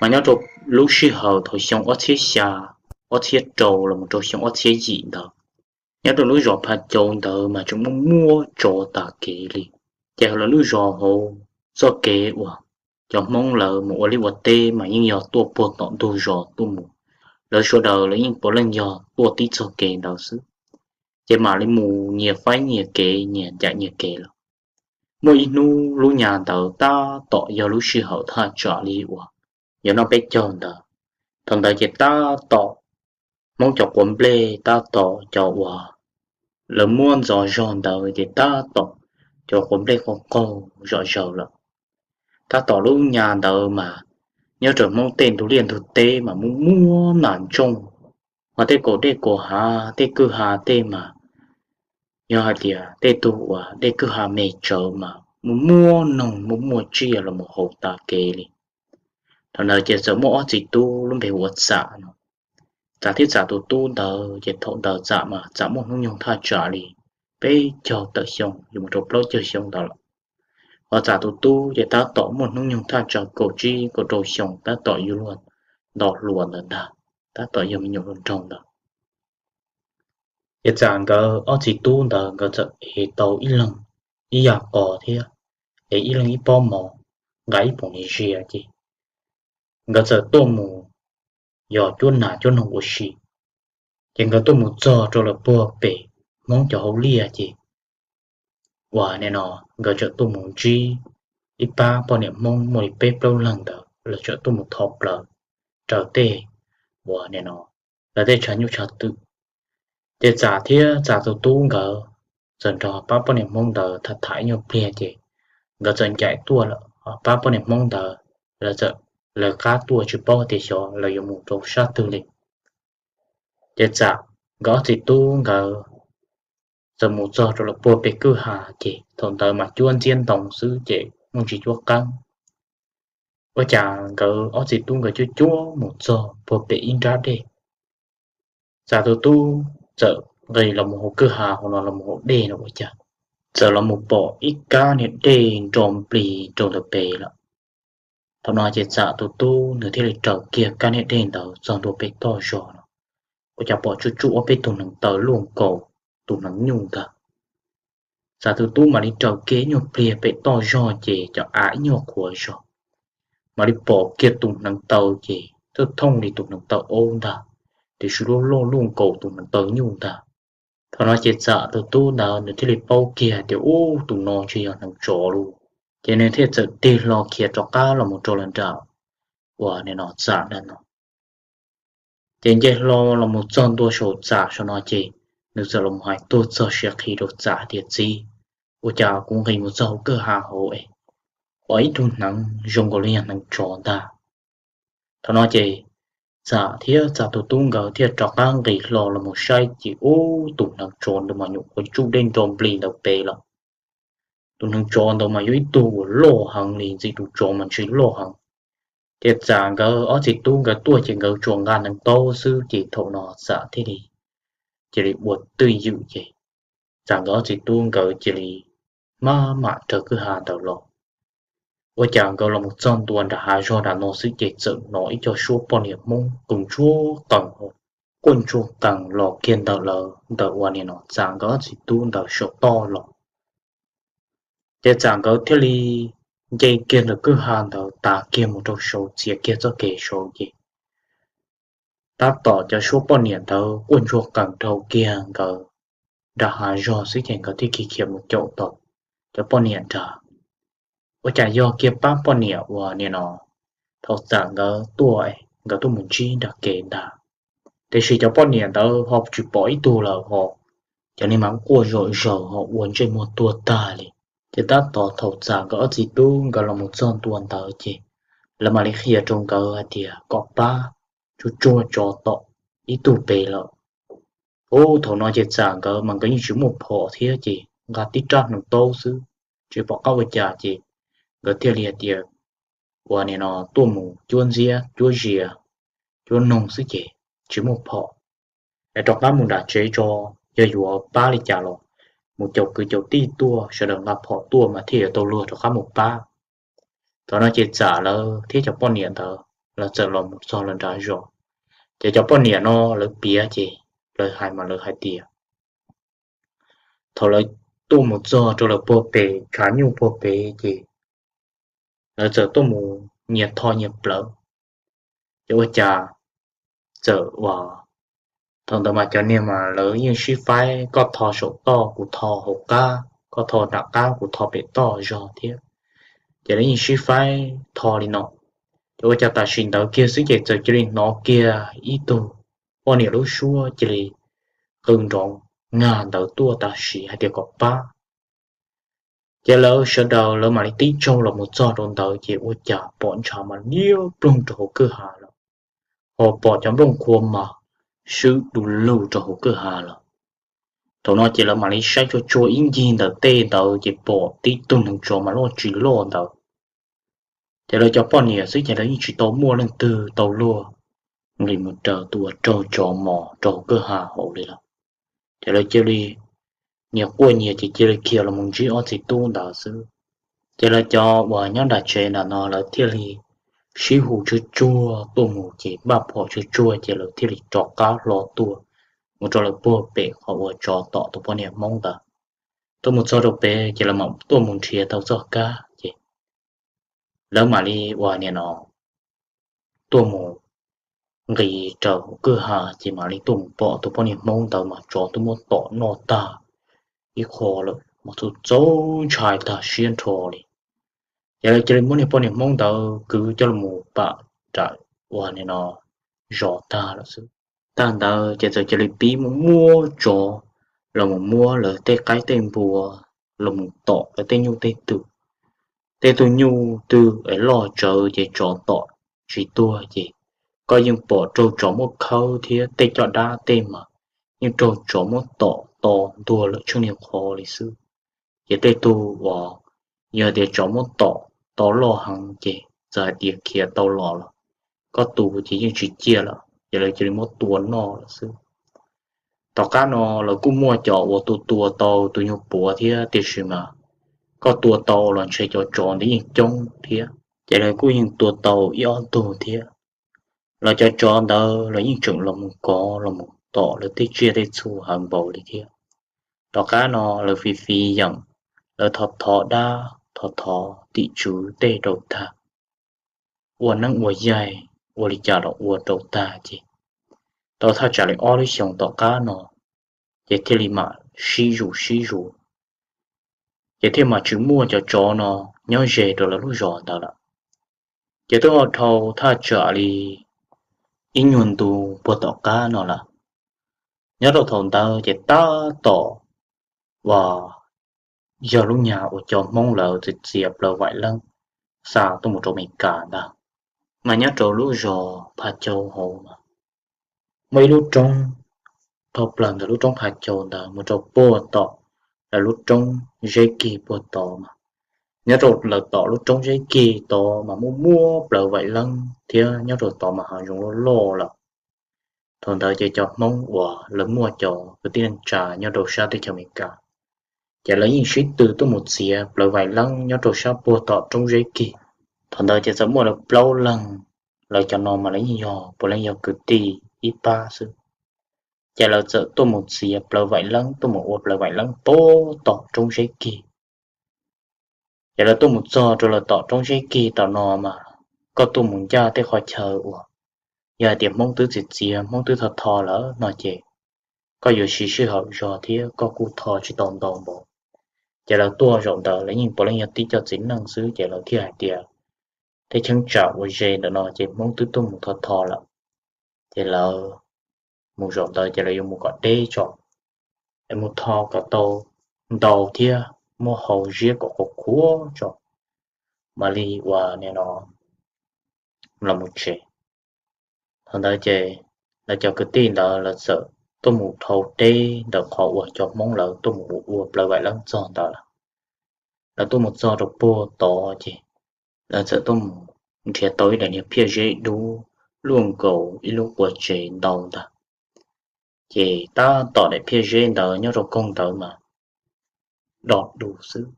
Mas nyob rau lub sij hawm thaum xyoo ob txhiab xya, ob txhiab rau los mus rau xyoo ob txhiab yim ntawd, nyob rau lub zos Pha Cau ntawd mas tseem muaj muaj tsov tas kev li. Ces hauv lawv lub zos hauv, txoj kev uas cov Hmoob lawv mus ua liaj ua teb mas yeej yog tuaj puag tom ntug zos tuaj mus. Lawv sawv daws lawv yeej puav leej yog tuaj tib txoj kev ntawd xwb, ces mam li mus nyias faib nyias kev, nyias ncaim nyias kev lawm. Muaj ib hnub lub nyas ntawd tab tom yog lub sij hawm thaj tsam li uas yog noj peb caug ntawd. Thaum ntawd ces tab tom Hmoob cov quav nplej tab tom cov uas lawv muab ntxov zog ntawd ces tab tom cov quav nplej qaug qaug zom zaws lawm. Tab tom lub nyas ntawd mas nyob rau Hmoob tej ntug liaj ntug teb mas muaj muaj nas ntsooj, mas tej kaum dej kaum hav tej kwj ha tej mas yog hais tias tej tug uas dej kwj ha me tsawv mas muaj muaj noog muaj muaj tsiaj los mus haus tas kev li. Thaum ntawd ces txawm muaj ob txiv tub lub npe hu ua Txam no. Txam thiab Txam tus tub ntawd ces thaum ntawd Txam mas Txam muaj hnub nyoog thaj tsam li peb caug tawm xyoo yuav mus rau plaub caug xyoo ntawd lawm. Hos Txam tus tub ces tab tom muaj hnub nyoog thaj tsam kaum tsib kaum rau xyoo, tab tom yuav luag nto hluas ntawd ntag, tab tom yog me nyuam hluas nraug ntawd. Ces Txam nkawd ob txiv tub ntawd nkawd txawm ev tau ib leeg ib yam qos thiab, ev ib leeg ib pob mov, nqa ib poom niam zias ces nkawd txawm tuaj mus yos cuab nas cuab noog ua si. Ces nkawd tuaj mus txog rau lawm puag pem Hmoob cov hauv liaj ces uas nim no nkawd txawm tuaj mus ntsib ib pab poj niam Hmoob muaj li peb plaub leeg ntawd, lawv txawm tuaj mus thov plaws raws tej uas nim no lawv tej tshav nyuj tshav twm. Ces Txam thiab Txam tus tub nkawd txawm nrog pab poj niam Hmoob ntawd tham tham ib nyuag pliag ces nkawd txawm ncaim tuaj lawm. Pab poj niam Hmoob ntawd lawv txawm lawv qab tuaj tsis paub tias xyov lawv yuav mus rau sab twg li. Ces Txam nkawd ob txiv tub nkawd txawm mus txog rau lawm puag pem kwj ha ces thaum ntawd mas cuab ntxiab ntoo xwb ces muaj ntsis cuab qeeb. Ua cas nkawd ob txiv tub nkawd cuab cuab mus txog puag pem ib nrab dej. Txam tus tub txawm nqis los mus hauv kwj ha hauv no los mus haus dej no ua cas txawm los mus pom ib kab niag dej nro nplig rau ntawm pem lawm. Thaum no ces Txam tus tub nws thiaj li raws kiag kab niag dej ntawd txog ntua pem toj zog no, ua cas pom tsuj tsuj ob peb tug hneev taw luaj nkaus tus hneev nyuj ntag. Txam tus tub mam li raws kiag ib nyuag pliag pem toj zog ces cov av ib nyuag qhuav zog, mam li pom kiag tus hneev taw ces txawj thooj li tus hneev taw aub ntag, tiam sis luaj loj luaj nkaus tus hneev taw nyuj ntag. Thaum no ces Txam tus tub ntawd nws thiaj li paub kiag tias ub, tus no ntshe yog hneev tsov lauj. Ces nws thiaj txawm tig hlo khiav rov qab los mus rau lawm nram uas nim no Txam ntawd no. Ces nce hlo los mus txog ntua saum Txam saum no ces nws txawm los hais tuaj txog siav qhi rau Txam hais tias, Txiv, ua cas kuv nqis mus txog hauv kwj ha hauv es pom ib tug hneev zoo nkaus li yog hneev tsov ntag. Thaum no ces Txam thiab Txam tus tub nkawd thiaj rov qab nqis hlo los mus saib ces ub, tus hneev tsov ntawd mas nyuam qhuav tsuj dej nro nplig ntawd pem lawm. Tus hneev tsov ntawd mas yog ib tug uas loj heev li, ntxim tus tsov mas ntshe loj heev. Ces Txam nkawd ob txiv tub nkawd tuaj ces nkawd tsuas nqa hneev taub xwb ces thaum no Txam thiaj li cia li ua twj ywm ces Txam nkawd ob txiv tub nkawd cia li maj mam raws kwj ha ntawd los. Ua cas nkawd los mus txog ntua nram hav zog nram no xwb ces txawm hnov ib co suab poj niam Hmoob qw ntsuag qees, quaj ntsuag qees los kiag ntawm lawv ntawm uas nim no Txam nkawd ob txiv tub ntawd saum toj los. Ces Txam nkawd thiaj li nce kiag ntawm kwj ha ntawd tav kiag mus rau saud txiav kiag txoj kev saud ces tab tom cov suab poj niam ntawd quaj ntsuag qees dhau kiag nkawd nram hav zog xwb ces nkawd thiaj khiav khiav mus caum tau cov poj niam nrad. Ua cas yog kiag pab poj niam uas nim no thaum Txam nkawd tuaj, nkawd tuaj mus ntsib nram kev ntag. Tiam sis cov poj niam ntawd ho tsis pom ib tug lawm ho, cov neeg mas quaj zom zaws ho ua ntsej muag tuag tag li. Ces tab tom thaum Txam nkawd ob txiv tub nkawd los mus txog ntua ntawd ces lawv mam li qhia rau nkawd hais tias kom pab tsuj tsuag tso tom ib tug pem lawm. Ub, thaum no ces Txam nkawd mas nkawd yeej tsis muaj phom thiab ces nqa tib rab hneev taub xwb, tsis pom qab ua cas ces nkawd thiaj li hais tias uas nim no tuaj mus cuab ntxiab cuab zias, cuab noog xwb ces tsis muaj phom. Es rov qab mus nram tsev tso, yog yuav pab li cas los mus caum kwv caum tij tuaj, sawv daws nqa phom tuaj mas thiaj yuav tau luag rov qab mus pab. Thaum no ces Txam lawv thiab cov poj niam ntawd lawv txawm los mus txog lawv nrad zos. Ces cov poj niam no lawv piav ces lawv hais mas lawv hais tias thaum lawv tuaj mus txog rau lawv puag pem tshav nyuj puag pem ces lawv txawm tuaj mus nyias tho nyias plawv. Ces ua cas txawm uas thaum ntawd mas cov niag mas lawv yeej sib faib, koj tho saum toj kuv tho hauv qab, koj tho nram qab kuv tho pem toj zog thiab. Ces lawv yeej sib faib tho li no. Ces ua cas tam sim ntawd kiag xwb ces txawm cia li hnov kiag ib tug poj niam lub suab cia li qw nrov nag ntawd tuaj tam sim hais tias kom pab. Ces lawv sawv daws lawv mam li tib tsaug los mus txog rau ntawd ces ua cas pom ntshav mas liab ploog rau hauv kwj ha lawm, ho pom cov nplooj qhuav mas swb du lug rau hauv kwj ha lawm. Thaum no ces lawv mam li saib tsuag tsuag ib ncig ntawm tej ntawd ces pom tib tug neev tsov mas loj tsis loj ntawd. Ces lawv cov poj niam xwb ces lawv yeej tsis tau muaj leej twg tau luag nqis mus raws tus uas raug tsov mos rau hauv kwj ha hauv li lawm. Ces lawv cia li nyias quaj nyias ces cia li khiav los mus ntsib ob txiv tub ntawd xwb. Ces lawv cov uas nyob nram tsev ntawm no lawv thiaj li sib hu tsuag tsuag tuaj mus ces npaj phom tsuag tsuag ces lawv thiaj li rov qab hlo tuaj mus rau lawv puag pem qhov uas tsov tom tus poj niam Hmoob ntawd. Tuaj mus txog rau pem ces lawv mam tuaj mus nrhiav tau txoj kab ces lawv mam li uas nim no tuaj mus nqis raws kwj ha ces mam li tuaj mus pom tus poj niam Hmoob ntawd mas tsov twb muab tom noj tag ib qho lawm mas txaus ntshai tag siab nrho li. Ces lawv cia li muab niag poj niam Hmoob ntawd kwv coj los pam nram uas nim no zos tag lawm xwb. Tag ntawd ces txawm cia li pib muaj muab tsov los mus muab lawv tej qaib tej npua los mus tom lawv tej nyuj tej twm. Tej tug nyuj twg es loj tsawv ces tsov tom tsis tuag ces koj yeej pom raug tsov muab khawb thiab tej caj dab tej mas yeej raug tsov muab tom to ntuag lawm tsheej niag qhov li xwb. Ces tej tug uas yog tias tsov muab tom to loj heev ces txawm hais tias khiav tau los los koj tua ces yeej tsis ciaj lawm ces lawv cia li muab tua noj lawm xwb. Tom qab no lawv kuj muaj cov uas tua tua tau tus nyuag puav thiab tiam sis mas koj tua tau los ntshe cov tsov ntawd yeej coob thiab ces lawv kuj yeej tua tau ib ob tug thiab. Los cov tsov ntawd los yeej tseem los mus kov los mus tom lawv tej tsiaj tej txhu heev npaum li thiab. Tom qab no lawv fiv fiv yeem, lawv thov thov dab thov thov tim tswv tej rau tag, ua neeb ua yaig ua li cas los ua rau tag ces tau thaj tsam li ob lub xyoos tom qab no ces thiaj li mam sib zus sib zus, ces thiaj mam tsis muaj cov tsov no nyob ze rau lawv lub zos ntawd lawm. Ces twb ho dhau thaj tsam li ib nyuag ntu puag tom qab no lawm. Nyob rau thaum ntawd ces tab tom uas yog lub nyuag uas cov Hmoob lawv txiav txiav plaws vaim leeb xa tuaj mus rau Amelikas ntag. Mas nyob rau lub zos Pha Cau hauv mas muaj ib lub roob, dhau plaws ntawm lub roob Pha Cau ntawd mus rau puag tom lawv lub roob Zeb Kig puag tod mas, nyob rau lawv tom lub roob Zeb Kig tod mas muaj muab plaws vaim leeb thiab nyob rau tod mas hav zoov loj loj lawm. Thaum ntawd ces cov Hmoob uas lawv muaj cov kwv tij neej tsa nyob rau sab teb chaws Amelikas ces lawv yeej sib tw tuaj mus txiav plaws vaim leeb nyob rau sab puag tom roob Zeb Kig. Thaum ntawd ces txawm muaj lawv plaub leeg, lawv cov no mas lawv yeej yog puav leej yog kwv tij ib pab xwb. Ces lawv txawm tuaj mus txiav plaws vaim leeb tuaj mus ua plaws vaim leeb puag tom roob Zeb Kig. Ces lawv tuaj mus txog rau lawv tom roob Zeb Kig tom no mas koj tuaj mus ncaj tej qhov chaw uas yog hais tias Hmoob twb txiav txiav Hmoob twb tho tho lawm no ces koj yuav siv sij hawm zog thiab koj kuj tho tsis tau ntau npaum. Ces lawv tuaj zaum ntawd lawv yeej puav leej yog tib co txiv neej xwb ces lawv thiaj hais tias tej cheeb tsam uas ze ntawm no ces Hmoob twb tuaj mus tho tho lawm. Ces lawv mus zaum ntawd ces lawv yuav mus kom deb tso, es mus tho kom tau ntau thiab muab hau ziab kom qhuav qhuav tso mam li uas nim no los mus tsev. Thaum ntawd ces lawv cov kwv tij ntawd lawv txawm tuaj mus dhau deb ntawm qhov uas cov Hmoob lawv tuaj mus ua plaws vaim leeb txog ntawd lawm. Lawv tuaj mus txog rau puag tod ces lawv txawm tuaj mus nrhiav tau ib daim niag phiaj zeb dub luaj nkaus ib lub qua tsev ntau ntag. Ces tab tom daim phiaj zeb ntawd nyob rau koog ntawd mas do du xwb.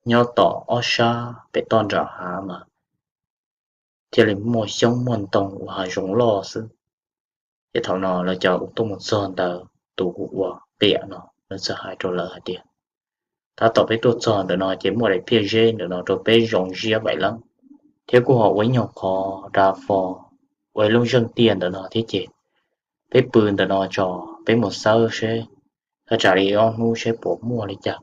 Nyob tom ob sab pem toj nram hav mas thiaj li muaj xyoob muaj ntoo ua hav zoov loj xwb. Ces thaum no lawv cov uas tuaj mus txog ntawd, tus uas piam no lawv txawm hais rau lawv hais tias, tab tom peb tuaj txog ntawm no ces muaj daim phiaj zeb ntawm no rau peb zoo ziab vaim leeb, thiab kuj ho ua ib nyuag qhov dav fo, ua ib lub zeej tiaj ntawm no thiab ces peb pw ntawm no tso, peb mus xawb seb, thaj tsam li ob hnub seb puas muaj li cas.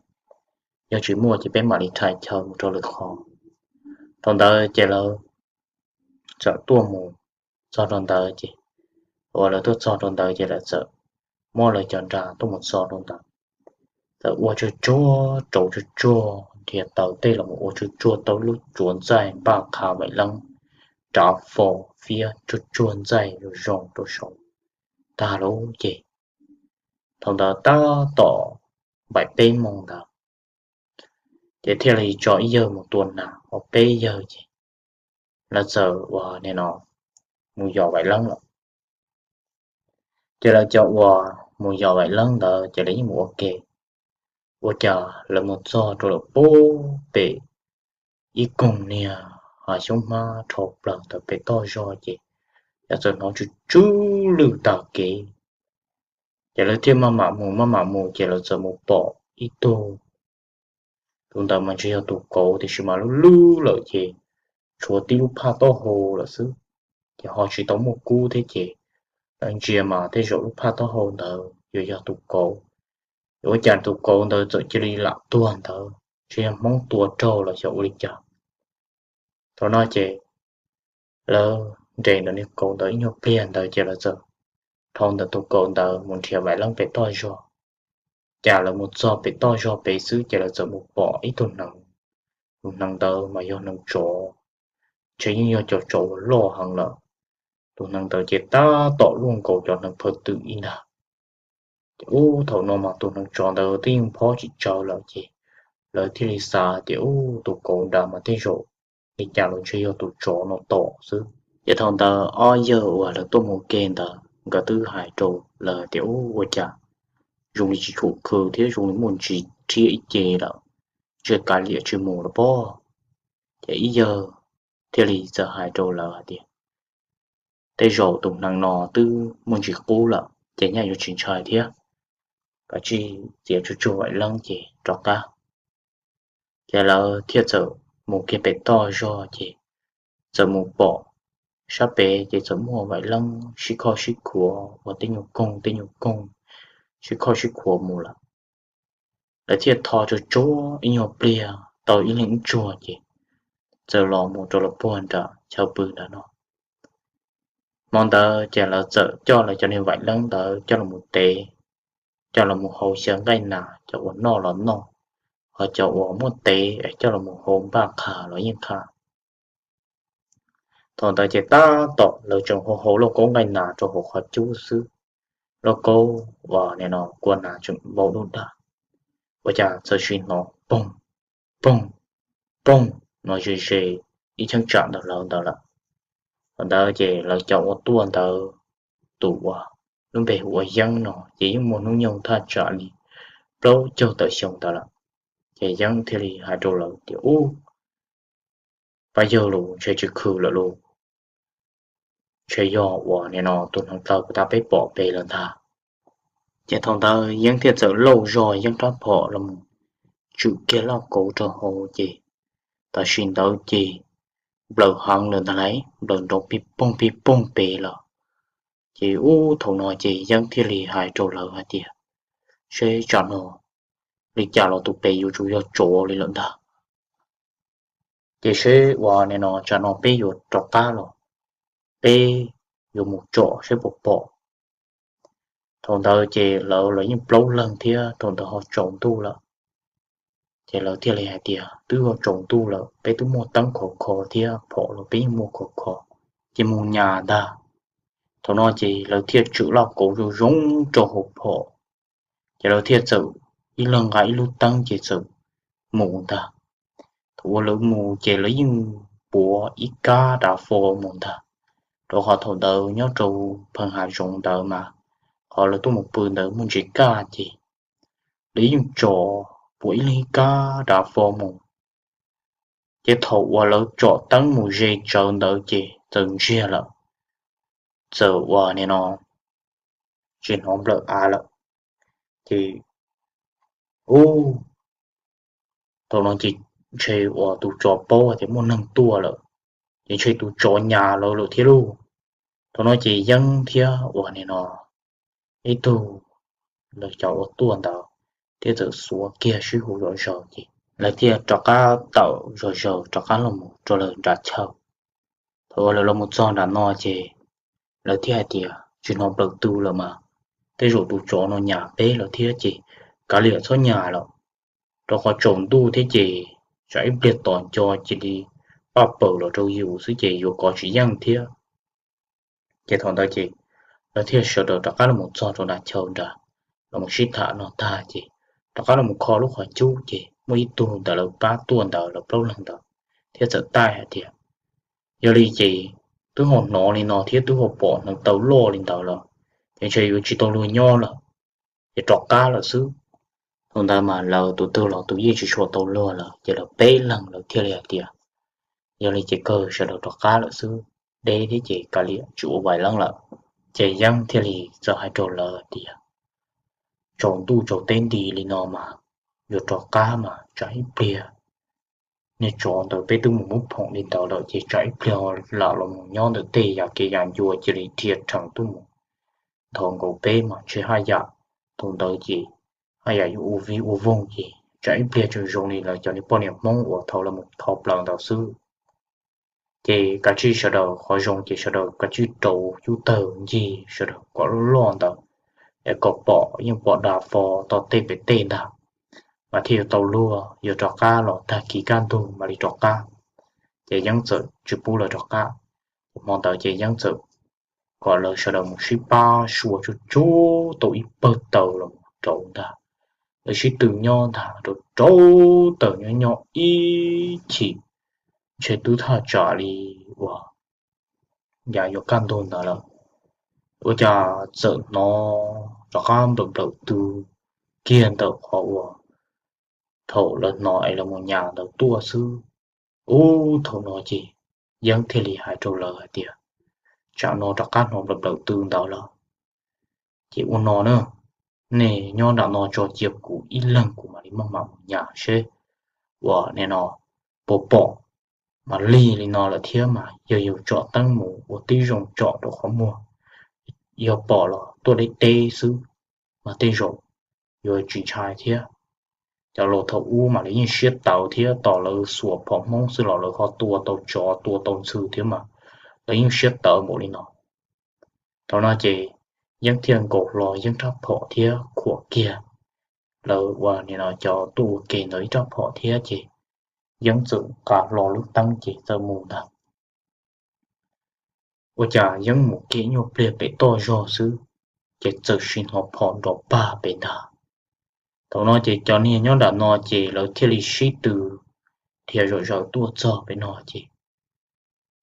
Yog tsis muaj ces peb mam li thais chaw mus rau lwm qhov. Thaum ntawd ces lawv txawm tuaj mus txog rau ntawd ces, uas lawv tuaj txog rau ntawd ces lawv txawm muab lawv cov nra tuaj mus txog rau ntawd, txawm ua tsuag tsuag rauv tsuag tsuag nrhiav taws tej los mus ua tsuag tsuag tau lub tsuav ntxaij npaj qha vaim leeb, dav fo, fiab tsuag tsuag ntxaij zoo zoo rau saud tag lauj ces, thaum ntawd tab tom npaim peb moos ntawd, ces thiaj li tso ib yawg mus tua nas, ua peb yawg ces lawv txawm uas nim no mus yos vaim leeb lawm. Ces lawv cov uas mus yos vaim leeb ntawd ces lawv yeej mus ua ke, ua cas lawv mus txog rau lawm pub pem ib koog niag hav xyoob hmab rho plaws ntawm pem toj zog ces, cas txawm hnov tsw tsw lwj tag kev. Ces lawv thiaj maj mam mus maj mam mus ces lawv txawm mus pom ib tug, tus ntawd mas ntshe yog tus kauv tiam sis mas lub lub lawm ces tshuav tib lub phaj taub hau lawm xwb, ces ho tsis tau muaj kub thiab ces lawv ntsia mas tej zaum lub phaj taub hau ntawd yuav yog tus kauv. Ua cas tus kauv ntawd txawm cia li lam tuag ntawd, ntshe yog hmoob tua raug los xyov ua li cas. Thaum no ces lawv nres ntawm niag kauv ntawd ib nyuag pliag ntawd ces lawv txawm dhau ntawm tus kauv ntawd mus nrhiav vaim leeb pem toj zog. Cas lawv mus txog pem toj zog pem xwb ces lawv txawm mus pom ib tug hneev. Tus hneev ntawd mas yog hneev tsov, ntshe yeej yog cov tsov uas loj heev lawm. Tus hneev ntawd ces tab tom luaj nkaus cov hneev phaw twm ib ntag. Ces ub thaum no mas tus hneev tsov ntawd twb yeej phob tsis tsawg lawm ces lawv thiaj li xav tias ub tus kauv ntawd mas tej zaum li cas los ntshe yog tus tsov no tom xwb. Ces thaum ntawd ob yawg uas lawv tuaj mus ke ntawd nkawd twb hais rau lawv tias ub ua cas zoo li tsis tshua khw thiab zoo li muaj ntsis rhiab ib ce lawm, ntshe kav liam tsis mus lawm pob. Ces ib yawg thiaj li txawm hais rau lawv hais tias tej zaum tus hneev no twb muaj ntsis qub lawm ces nyaj yuav tsis ntshai thiab, kav tsij txiav tsuag tsuag vaim leeb ces rov qab. Ces lawv thiaj txawm mus kiag pem toj zog ces txawm mus pom sab pem ces txawm muaj vaim leeb sib khoj sib khuav ua tej nyuag koog tej nyuag koog, sib khoj sib khuav mus lawm. Lawv thiaj tho tsuag tsuag ib nyuag pliag tau ib leeg ib tsuag ces txawm los mus rau lawv puag nram chaw pw ntawd no. Hmo ntawd ces lawv txawm coj lawv cov niag vaim leeb ntawd coj los mus tev, coj los mus hau xyaw nqaij nas, cov uas noj los noj, ho cov uas muaj tev coj los mus hau npaj qha los yeej qha. Thaum ntawd ces tab tom lawv tseem hau hau lauj kaub nqaij nas rau hauv qhov cub xwb, lauj kaub uas nim no kua nas tseem npau duj dag, ua cas txawm sim hnov poog, poog, poog no ze ze ib cheeb tsam ntawm lawv ntawd lawm. Thaum ntawd ces lawv cov uas tuaj ntawd, tus uas lub npe hu ua Yeeb no ces yeej muaj hnub nyoog thaj tsam li plaub caug tawm xyoo ntawd lawm. Ces Yeeb thiaj li hais rau lawv tias ub, pab yawg los ntshe tsis khw lawm los, ntshe yog uas nim no tus hneev taw uas peb pom pem lawm ntag. Ces thaum ntawd Yeeb thiaj txawm lauj zog Yeeb rab phom los mus tswm kiag lauj kaub rau hauv ces tam sim ntawd ces nplawm heev lawm ntag lauj, nplawm nrov pig poog pig poog pem lawm. Ces ub thaum no ces Yeeb thiaj li hais rau lawv hais tias seb tsam no li cas los tus pem yuav tsum yog tsov li lawm ntag. Ces seb uas nim no tsam no peb yuav rov qab los peb yuav mus tsom seb puas pom. Thaum ntawd ces lawv los yeej plaub leeg thiab thaum ntawd ho tsaus ntuj lawm. Ces lawv thiaj li hais tias twb ho tsaus ntuj lawm, peb twb muaj teeb khov kho thiab phom los peb yeej muaj khov kho, ces mus nyas ntag. Thaum no ces lawv thiaj tswm lauj kaub zoo zoo rau hauv phom, ces lawv thiaj txawm ib leeg nqa ib lub teeb ces txawm mus ntag. Thaum uas lawv mus ces lawv yeej puav ib kab dav fo mus ntag, rau qhov thaum ntawd nyob rau pheej hav zoov ntawd mas qhov lawv tuaj mus pw ntawd muaj ntsis kaj ces lawv yeej tsom puav ib leeg ib kab dav fo mus. Ces thaum uas lawv tsom teeb mus ze tsawv ntawd ces txawm ntsiag lawm, txawm uas nim no tsis hnov nplawm av lawm. Ces ub, thaum no ces ntshe uas tus tsov paub tias muaj neeg tuaj lawm, ces ntshe tus tsov nyas lawv lawm thiab lauj. Thaum no ces Yeeb thiab uas nim no ib tug lawv cov uas tuaj ntawd thiab txawm xuav kiag sib hu zom zaws ces lawv thiaj rov qab tawm zom zaws rov qab los mus rau lawv nram chaw. Thaum uas lawv los mus txog nram no ces lawv thiaj hais tias tsis hnov nplawm tw lawm mas, tej zaum tus tsov no nyas peb lawm thiab ces kav liam txhob nyas lawm, rau qhov tsaus ntuj thiab ces tsam ib pliag tom nco cia li paj paws los rau yus xwb ces yuav kov tsis yeej thiab. Ces thaum ntawd ces lawv thiaj sawv daws rov qab los mus txog rau nram chaw nrad, los mus sib tham no tag ces rov qab los mus kho lub qhov cub ces muaj ib tug ntawm lawv pab tuaj ntawd lawv plaub leeg ntawd thiab txawm taij hais tias, yog li ces twb ho hnov li no thiab twb ho pom hneev taw loj li ntawd lawm, ces ntshe yuav tsis tau luag nyob lawm, ces rov qab lawm xwb. Thaum ntawd mas lawv tus twg los tus yeej tsis tshua tau luag lawm ces lawv peb leeg lawv thiaj li hais tias, yog li ces kawg sawv daws rov qab lawm xwb, deb thiab ces kav liam tsis ua vais leeb lawm. Ces Yeeb thiaj li txawm hais rau lawv hais tias, tsaus ntuj tsaus teb nti li no mas yuav rov qab mas tsam ib pliag nej tsov ntawd peb twb mus muab phoom li ntawd lawm ces tsam ib pliag lam los mus nyob ntawm tej yam kev yam ncua cia li dhia rhees tuaj mus nthos nkaus peb mas ntshe haj yam thaum ntawd ces haj yam yuav ua vij ua voog ces tsam ib pliag tseem zoo li lawv cov niag poj niam Hmoob uas thaum lawv mus thov plaws ntawd xwb. Ces kav tsij sawv daws qhov zoo ces sawv daws kav tsij rauv cub tawg ncig sawv daws kom loj loj ntawd, es kom pom yeej pom dav fo tau tej pem tej ntag, mas thiaj yuav tau luag, yuav rov qab los tag kis kaj ntug mam li rov qab. Ces Yeeb txawm tsis pub lawv rov qab. Hmo ntawd ces Yeeb txawm kom lawv sawv daws mus sib pab sua tsuj tsuj tau ib pawg taws los rauv ntag. Lawv sib tw nyob ntag rau rau taws nyob nyob ib chim, ntshe twb thaj tsam li uas yav yuav kaj ntug ntawd lawm, ua cas txawm hnov rov qab nplawm nplawm tw kiag ntawm qhov uas thaum lawv hnov es lawv mus nyas ntawd tuaj xwb. Ub, thaum no ces Yeeb thiaj li hais rau lawv hais tias, tsam no rov qab hnov nplawm nplawm tw ntawd lawm, ces ua no na, nej nyob nram no tso cia kuv ib leeg kuv mam li maj mam mus nyas seb uas nim no puas pom. Mas lig li no lawm thiab mas yog yus tsom teeb mus ua tib zoo tsom rau qhov muag, yog pom los tuaj deb deb xwb, mas tej zaum yuav tsis ntshai thiab. Cov laus thaum ub mas lawv yeej siab tawv thiab, tos lawv xuas phom Hmoob xwb los lawv ho tua tau tsov tua tau ntxhw thiab mas lawv yeej siab tawv npaum li no. Thaum no ces Yeeb thiaj nkaus hlo Yeeb rab phom thiab khuam kiag lawv uas nim no cov tuaj ua ke ntawd ib rab phom thiab ces Yeeb txawm nqa hlo lub teeb ces txawm mus ntag. Ua cas Yeeb mus kiag ib nyuag pliag pem toj zog xwb, ces txawm sim hnov phom nrov pag pem ntag. Thaum no ces cov niag nyob nram no ces lawv thiaj li sib tw dhia zom zaws tuaj txog pem no ces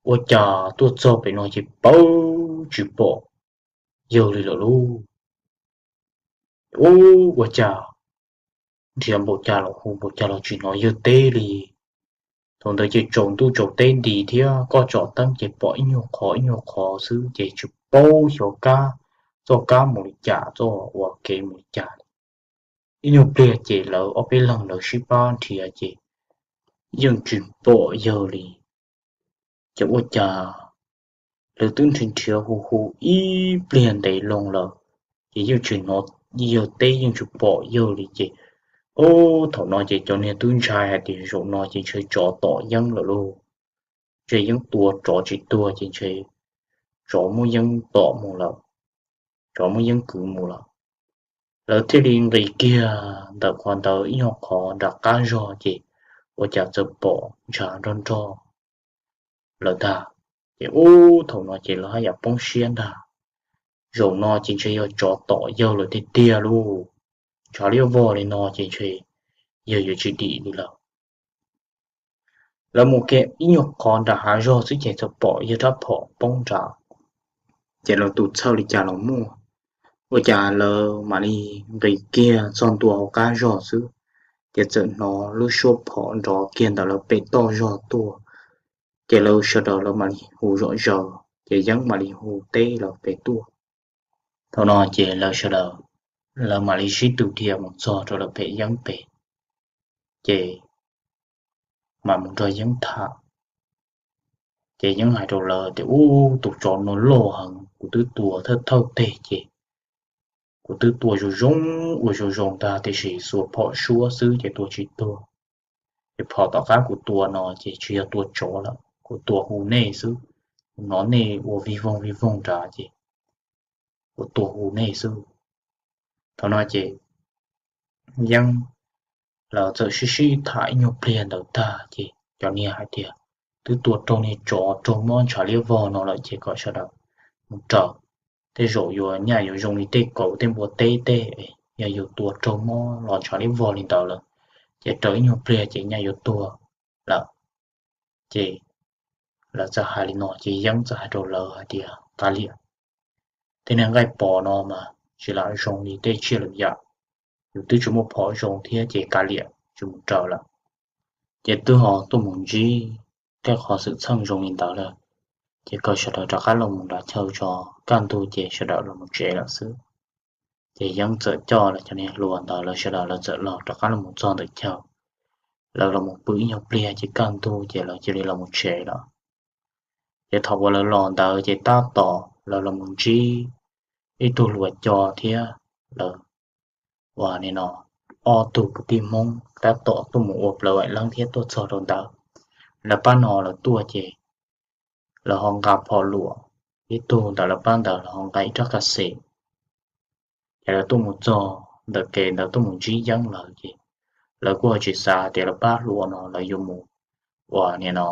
ua cas tuaj txog pem no ces pawv tsis pom yawg li lawm lauj. Ub, ua cas nrhiav npaum cas los hu npaum cas los tsis hnov yawg teb li. Thaum ntawd ces tsaus ntuj tsaus teb nti thiab koj tsom teeb ces pom ib nyuag qhov ib nyuag qhov xwb ces tsis paub xyov kab, txoj kab mus li cas, txoj uas kev mus li cas li. Ib nyuag pliag ces lawv ob peb leeg lawv sib pab nrhiav ces yeej tsis pom yawg li. Ces ua cas lawv twb nrhiav nrhiav hu hu ib pliag ntev loo lawm, ces yeej tsis hnov yawg teb yeej tsis pom yawg li ces, ub, thaum no ces cov niag twb ntshai hais tias zaum no ces ntshe tsov tom Yeeb lawm lauj. Ntshe Yeeb tua tsov tsis tuag ces ntshe tsov muab Yeeb tom mus lawm, tsov muab Yeeb kwv mus lawm. Lawv thiaj li nqis kiag ntawm qhov ntawd ib nyuag qhov nram qab zog ces ua cas txawm pom ntshav nrog nrog lawm ntag. Ces ub, thaum no ces lawv haj yam poob siab ntag. Zaum no ces ntshe yog tsov tom yawg lawm tiag tiag lauj. Ntshav liab vog li no ces ntshe yawg yuav tsis dim li lawm. Lawv mus kiag ib nyuag qhov nram hav zog xwb ces txawm pom yawg rab phom poob nrad. Ces lawv tus txhawj li cas los muaj, ua cas lawv mam li nqis kiag txog ntua hauv qab zog xwb, ces txawm hnov lub suab phom nrov kiag ntawm lawv pem toj zog tuaj. Ces lawv sawv daws lawv mam li hu zom zaws ces Yeeb mam li hu teb lawv pem tuaj. Thaum no ces lawv sawv daws lawv mam li sib tw dhia mus txog rau lawv pem Yeeb pem, ces mam mus nrog Yeeb tham. Ces Yeeb hais rau lawv tias, Ub, tus tsov no loj heev, kuv twb tua thawj thawj teg ces kuv twb tua zoo zoo, ua zoo zoo ntag, tiam sis xuas phom suab xwb ces tua tsis tuag. Ces phom tom qab kuv tua no ces tsis yog tua tsov lawm, kuv tua hu nej xwb. Kuv hnov nej ua vij voog vij voog nrad ces kuv tua hu nej xwb. Thaum no ces Yeeb lawv txawm sib sib tham ib nyuag pliag ntawd tag ces cov niag hais tias, Twb tua raug niag tsov raug mob ntshav liab vog no lawm ces kom sawv daws mus raws. Tej zaum yuav nyaj yuav zoo li tej kauv tej npua teb tej, yog yus tua raug mob los ntshav liab vog li ntawd lawm ces raws ib nyuag pliag ces nyaj yuav tuag lawm. Ces lawv txawm hais li no ces Yeeb txawm hais rau lawv hais tias, Kav liam, tej niag nqaij pos no mas tsis lam zoo li tej tsiaj lwm yam, yus twb tsis muaj phom zoo thiab ces kav liam, tsis mus raws lawm. Ces twb ho tuaj mus ntsib tej qhov xwm txheej zoo li ntawd lawm, ces kom sawv daws rov qab los mus nrad chaw tso, kaj ntug ces sawv daws los mus tsev lawm xwb. Ces Yeeb txawm coj lawv cov niag hluas ntawd lawv sawv daws lawv txawm los rov qab los mus txog ntawm chaw. Lawv los mus pw ib nyuag pliag ces kaj ntug ces lawv cia li los mus tsev lawm. Ces thaum uas lawv los ntawd ces tab tom lawv los mus ntsib ib tug hluas co thiab lawv uas nim no ob tug kwv tij Hmoob tab tom tuaj mus ua plaws vaim leeb thiab tuaj txog rau ntawd. Lawv pab no lawv tuaj ces lawv ho nqa phom luam, ib tug ntawm lawv pab ntawd lawv ho nqa ib rab kaj xes. Ces lawv tuaj mus txog ntawm kev ntawd tuaj mus ntsib Yeeb lawm ces lawv kuj ho tsis xav tias lawv pab hluas no lawv yuav mus uas nim no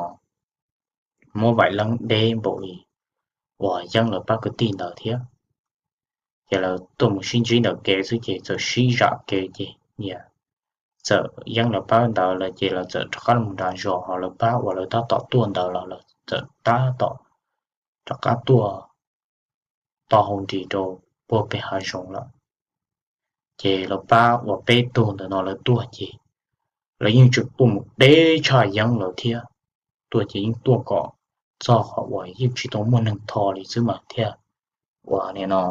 muab vaim leeb deb npaum li uas Yeeb lawv pab kwv tij ntawd thiab. Ces lawv tuaj mus sib ntsib ntawm kev xwb ces txawm sib zam kev ces niam txawm Yeeb lawv pab ntawd lawm ces lawv txawm rov qab los nram zos, ho lawv pab uas lawv tab tom tuaj ntawd los lawv txawm tab tom rov qab tuaj to hau nris rau puag pem hav zoov lawm. Ces lawv pab uas peb tug ntawm no lawv tuaj ces lawv yeej tseem tuaj mus deb tshaj Yeeb lawv thiab. Tuaj ces yeej tuaj kom txog qhov uas yeej tsis tau muaj neeg tho li xwb mas thiaj uas nim no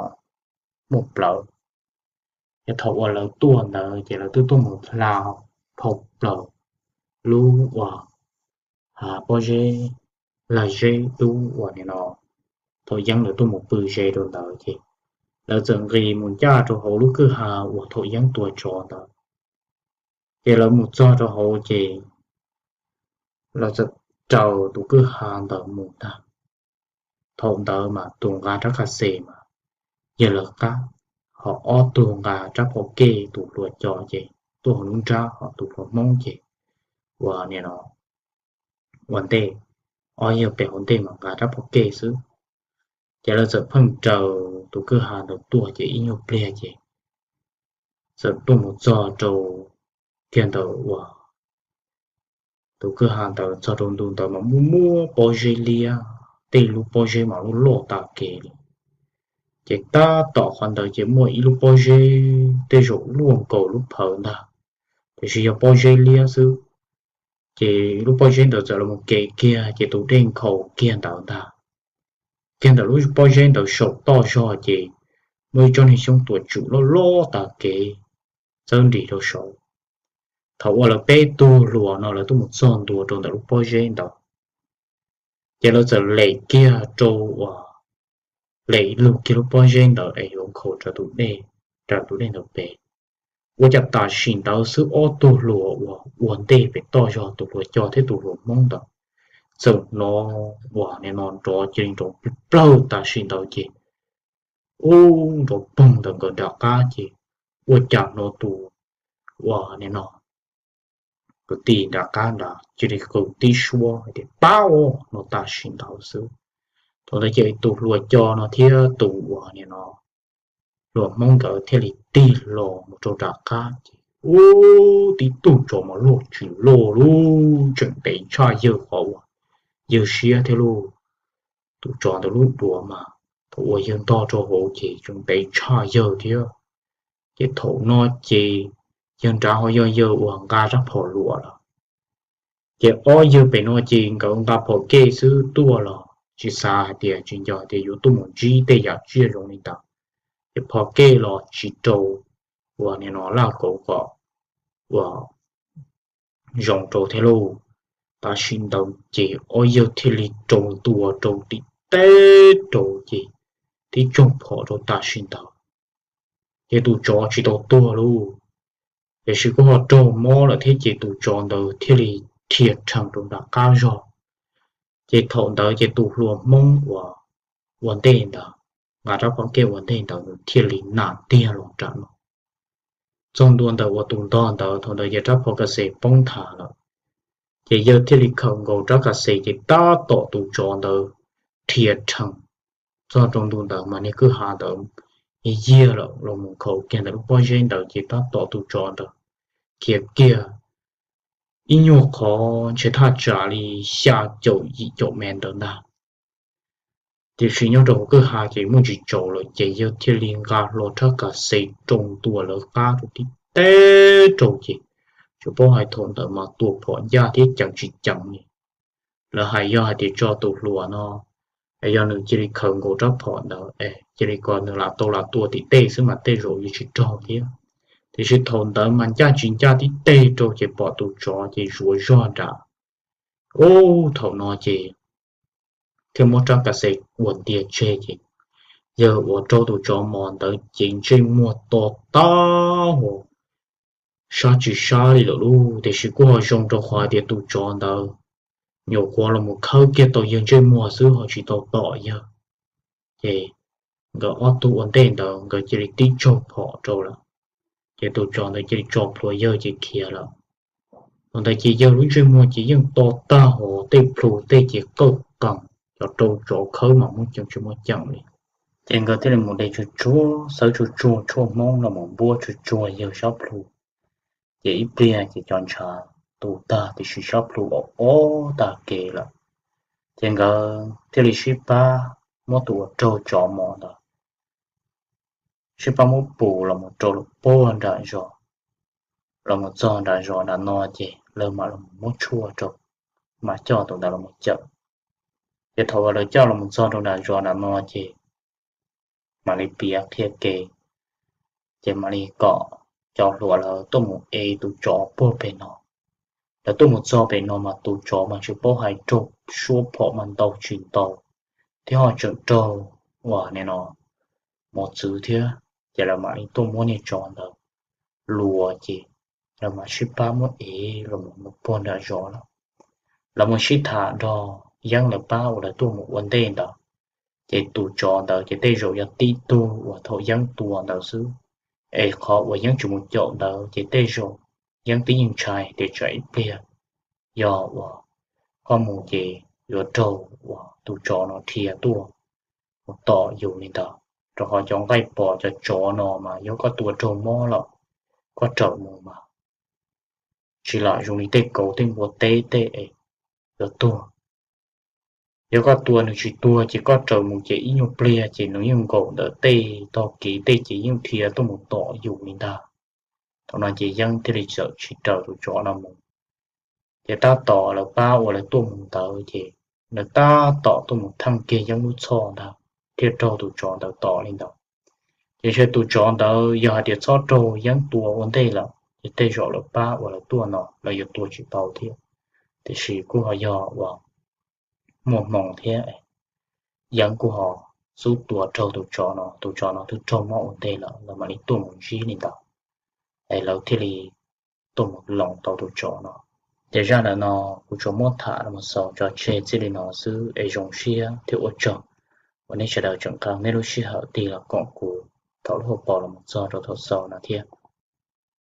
muaj plawv. Ces thaum uas lawv tuaj ntawd ces lawv twb tuaj mus hla phau plaws lub uas pob zeb, lag zeb dub uas nim no thaum Yeeb lawv tuaj mus pw ze rau ntawd ces lawv txawm nqis mus ncaj rau hauv lub kwj ha uas thaum Yeeb tua tsov ntawd. Ces lawv mus txog rau hauv ces lawv txawm raws tus kwj ha ntawd mus ntag. Thaum ntawd mas tus nqa rab kaj xes mas yawg lawv qab, ho ob tug nqa rab phom kej tus hluas co ces tuaj hauv lub nrab, ho tus hluas Hmoob ces uas nim no ua ntej, ob yawg pem hauv ntej mas nqa rab phom kej xwb. Ces lawv txawm pheej raws tus kwj ha ntawd tuaj ces ib nyuag pliag ces txawm tuaj mus txog rau kiag ntawm uas tus kwj ha ntawd txog rau ntu ntawd mas muaj muaj pob zeb liab, tej lub pob zeb mas loj loj tas kev li. Ces tab tom qhov ntawd ces muaj ib lub pob zeb tej zaum luaj nkaus lub phawv ntag, tiam sis yog pob zeb liab xwb. Ces lub pob zeb ntawd txawm los mus kev kiag ces tus dej nkhaus kiag ntawd ntag. Kiag ntawm lub pob zeb ntawd saum toj zog ces muaj ib tsob niag xyoob tuam tswm loj loj tas kev txawb nris rau saud. Thaum uas lawv peb tug hluas no lawv tuaj mus txog ntua rau ntawm lub pob zeb ntawd ces lawv txawm lem kiag rau uas lem lug kiag lub pob zeb ntawd es yuav nkhaus raws tus dej, raws tus dej ntawd pem. Ua cas tam sim ntawd xwb ob tug hluas uas ua ntej pem toj zog tus hluas co thiab tus hluas Hmoob ntawd txawm hnov uas nim no nrov cia li nrov plawg plawg tam sim ntawd ces ub nrov poog ntawm nkawd nram qab ces ua cas hnov tus uas nim no kwv tij nram qab ntawd cia li qw tib suab hais tias pab os no tam sim ntawd xwb. Thaum ntawd ces tus hluas co no thiab tus uas nim no hluas Hmoob nkawd thiaj li tig los mus rau nram qab ces ub tib tug tsov mas loj tsis loj lub tseem ntev tshaj yawg qhov uas yawg siab thiab lauj. Tus tsov ntawd lub duav mas thaum uas yawg ntog rau hauv ces tseem ntev tshaj yawg thiab. Ces thaum no ces yawg nrad ho yog yawg uas nqa rab phom luam lawm. Ces ob yawg pem no ces nkawd nqa phom kej xwb tuaj los tsis xav hais tias tsis nco tias yuav tuaj mus ntsib tej yam tsiaj zoo li ntawd. Ces phom kej los tsis rau uas nim no laj kauv kom uas zoo rau thiab lauj. Tam sim ntawd ces ob yawg thiaj li rau ntua rau tim teb rau ces tib tsaug phom rau tam sim ntawd ces tus tsov tsis tau tuag lauj. Tiam sis kuj ho raug mob lawm thiab ces tus tsov ntawd thiaj li rhia rhees rau nram qab zog. Ces thaum ntawd ces tus hluas Hmoob uas ua ntej ntawd, nqa rab phom kej ua ntej ntawd nws thiaj li nam tiag los nram no. Txog ntua ntawm uas tus ntog ntawd, thaum ntawd ces rab phom kas xes poob nthav lawm. Ces yawg thiaj li khawm nkaus rab kas xes ces tab tom tus tsov ntawd rhia rhees txog rau ntu ntawd mas niag kwj ha ntawd yiag lawm los mus nkhaus kiag ntawm lub pob zeb ntawd ces tab tom tus tsov ntawd khiav kiag ib nyuag qhov ntshe thaj tsam li xya caum yim caum mev ntawd ntag. Tiam sis nyob rau hauv kwj ha ces muaj tsis tsaus lawm ces yawg thiaj li nqa hlo rab kas xes rau ntua lawv qab rau tib teb rau ces tsis paub hais thaum ntawd mas tua phom ncaj thiab ceev tsis ceev li. Lawv hais yog hais tias tso tus hluas no, yog nws cia li khawm nkaus rab phom ntawd es cia li kom nws lam tau lam tua tim tej xwb mas tej zaum yuav tsis raug thiab. Tiam sis thaum ntawd mas ncaj tsis ncaj tib teg rau ces pom tus tsov ces zuav zog nram. Ub, thaum no ces thiaj muab rab kas xes ua ntiag tseg ces yawg uas raug tus tsov mos ntawd ces ntsej muag to tag huv, sab tsis sab li lawm lauj. Tiam sis kuj ho zoo rau qhov hais tias tus tsov ntawd nyuam qhuav los mus khawb kiag tau yawg ntsej muag xwb ho tsis tau tom yawg. Ces nkawd ob tug ua ntej ntawd nkawd cia li tib tsaug phom rau lawm, ces tus tsov ntawd cia li tso plhuav yawg ces khiav lawm. Thaum ntawd ces yawg lub ntsej muag ces yeej to tag hos tej plhu tej ces qawj qees, cov rau tsov khawb mas muaj ceem tsis muaj ceem li. Ces nkawd thiaj li mus de tsuag tsuag, xawb tsuag tsuag tshuaj Hmoob los mus npuab tsuag tsuag yawg sab plhu. Ces ib pliag ces cov ntshav tu tag tiam sis sab plhu ob ob tag kev lawm. Ces nkawd thiaj li sib pab muab tus uas raug tsov mos ntawd sib pab muab pus los mus rau lawm puag nram zos. Los mus txog nram zos nram no ces lawv mam los muab tshuaj rau, mam coj tus ntawd los mus cawm. Ces thaum uas lawv coj los mus txog rau nram zos nram no ces mam li piav qhia kev, ces mam li kom cov hluas lawv tuaj mus ev tus tsov puag pem no. Lawv tuaj mus txog pem no mas tus tsov mas tsis paub hais raug suab phom mas ntau tsis ntau, thiab ho tseem raug uas nim no mos txwv thiab. Ces lawv mam li tuaj muab niag tsov ntawd luas ces lawv mam sib pab muab ev los mus puag nram zos lawm. Lawv mus sib tham nrog Yeeb lawv pab uas lawv tuaj mus ua ntej ntawd, ces tus tsov ntawd ces tej zaum yog tib tug uas thaum Yeeb tua ntawd xwb, es qhov uas Yeeb tsis mus caum ntawd ces tej zaum Yeeb twb yeej ntshai tias tsam ib pliag yog uas koj mus ces yuav raug uas tus tsov no dhia tuaj mus tom yus li ntawd, rau qhov cov nqaij pom cov tsov no mas yog koj tua raug mob lawm, koj raws mus mas tsis lam zoo li tej kauv tej npua teb tej es yuav tuag. Yog koj tua nws tsis tuag ces koj raws mus ces ib nyuag pliag ces nws yeej nkaum ntawm tej tog kev tej ces yeej dhia tuaj mus tom yus li ntag. Thaum no ces Yeeb thiaj li txawm tsis raws tus tsov no mus. Ces tab tom lawv pab uas lawv tuaj mus ntawd ces lawv tab tom tuaj mus theej kiag Yeeb lub txhoj ntag, thiaj raug tus tsov ntawd tom li ntawd. Ces ntshe tus tsov ntawd yog hais tias txhob raug Yeeb tua ua ntej lawm ces tej zaum lawv pab uas lawv tuaj no lawv yuav tua tsis tau thiab. Tiam sis kuj ho yog uas muaj hmoo thiab, Yeeb kuj ho xub tua raug tus tsov no, tus tsov no twb raug mob ua ntej lawm, lawv mam li tuaj mus ntsib li ntawd, es lawv thiaj li tuaj mus loos tau tus tsov no. Ces zaj ntawm no kuv tsuas muab tham los xaus tso tseg txij li no xwb es zoo siab thiab ua tsaug uas nej sawv daws tseem nqa nej lub sij hawm tig los koom kuv thaum lub hauv paus los mus txog rau thaum xaus no thiab.